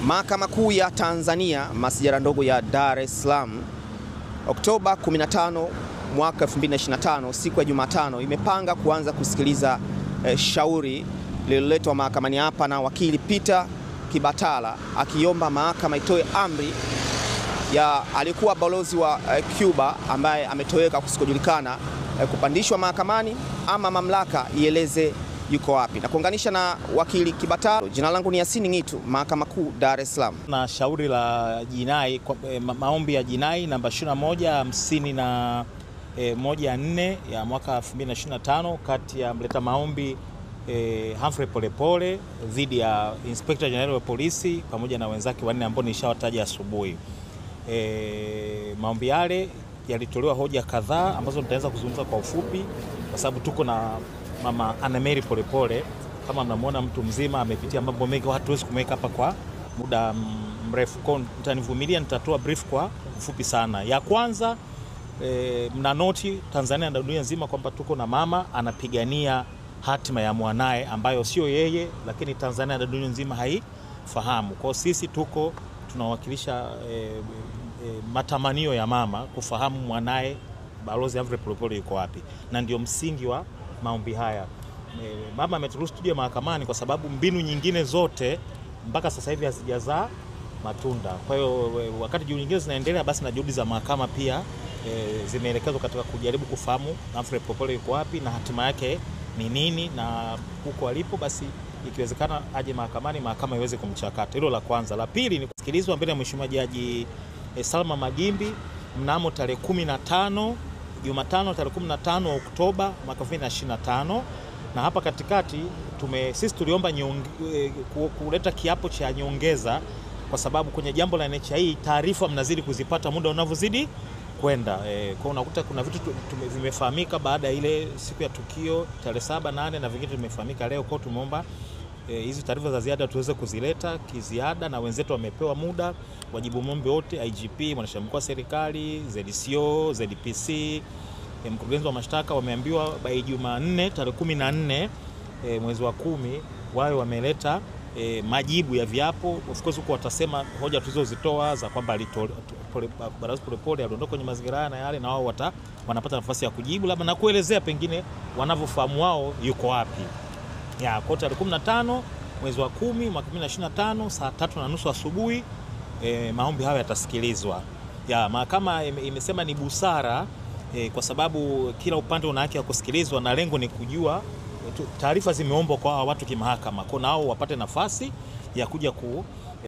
Mahakama Kuu ya Tanzania, masijara ndogo ya Dar es Salaam, Oktoba 15 mwaka 2025, siku ya Jumatano, imepanga kuanza kusikiliza shauri lililoletwa mahakamani hapa na wakili Peter Kibatala akiomba mahakama itoe amri ya alikuwa balozi wa Cuba ambaye ametoweka kusikojulikana kupandishwa mahakamani ama mamlaka ieleze yuko wapi. Na kuunganisha na wakili Kibatala, jina langu ni Yasini Ngitu, Mahakama Kuu Dar es Salaam. Na shauri la jinai, maombi ya jinai namba 21 51 ya mwaka 2025 kati ya mleta maombi Humphrey Polepole dhidi ya Inspector General wa polisi pamoja na wenzake wanne ambao nilishawataja asubuhi. Maombi yale yalitolewa hoja kadhaa ambazo nitaanza kuzungumza kwa ufupi kwa sababu tuko na mama Anna Polepole. Kama mnamuona mtu mzima amepitia mambo mengi, hatuwezi kumweka hapa kwa muda mrefu. Kwa mtanivumilia, nitatoa brief kwa ufupi sana. Ya kwanza, mna noti Tanzania na dunia nzima kwamba tuko na mama anapigania hatima ya mwanae ambayo sio yeye, lakini Tanzania na dunia nzima haifahamu. Kwa sisi tuko tunawakilisha matamanio ya mama kufahamu mwanae Balozi Humphrey Polepole yuko wapi, na ndio msingi wa maombi haya. Mama ameturuhusu tuje mahakamani kwa sababu mbinu nyingine zote mpaka sasa hivi hazijazaa matunda. Kwa hiyo wakati juhudi nyingine zinaendelea, basi na juhudi za mahakama pia zimeelekezwa katika kujaribu kufahamu Humphrey Polepole yuko wapi na hatima yake ni nini, na huko alipo basi ikiwezekana aje mahakamani, mahakama iweze kumchakata. Hilo la kwanza. La pili ni kusikilizwa mbele ya Mheshimiwa Jaji Salma Magimbi mnamo tarehe 15 Jumatano tarehe 15 Oktoba mwaka 2025. Na hapa katikati sisi tuliomba kuleta kiapo cha nyongeza kwa sababu kwenye jambo la NHI taarifa mnazidi kuzipata muda unavyozidi kwenda. Kwa unakuta kuna vitu vimefahamika baada ya ile siku ya tukio tarehe 7, 8 na vingine vimefahamika leo. Kwa tumeomba hizi taarifa za ziada tuweze kuzileta kiziada, na wenzetu wamepewa muda wajibu mombe wote, IGP, mwanasheria mkuu wa serikali, ZCO, ZPC, mkurugenzi wa mashtaka wameambiwa by Jumanne tarehe 14 mwezi wa 10 wao wameleta majibu ya viapo. Of course huko watasema hoja tulizozitoa za kwamba Balozi Polepole aliondoka kwenye mazingira na yale, na wao wanapata nafasi ya kujibu labda na kuelezea pengine wanavyofahamu wao yuko wapi. Ya kwa tarehe 15 mwezi wa 10 mwaka 2025 saa 3:30 asubuhi maombi hayo yatasikilizwa. Ya mahakama imesema ni busara kwa sababu kila upande una haki ya kusikilizwa na lengo ni kujua taarifa zimeombwa kwa watu kimahakama, kwa nao wapate nafasi ya kuja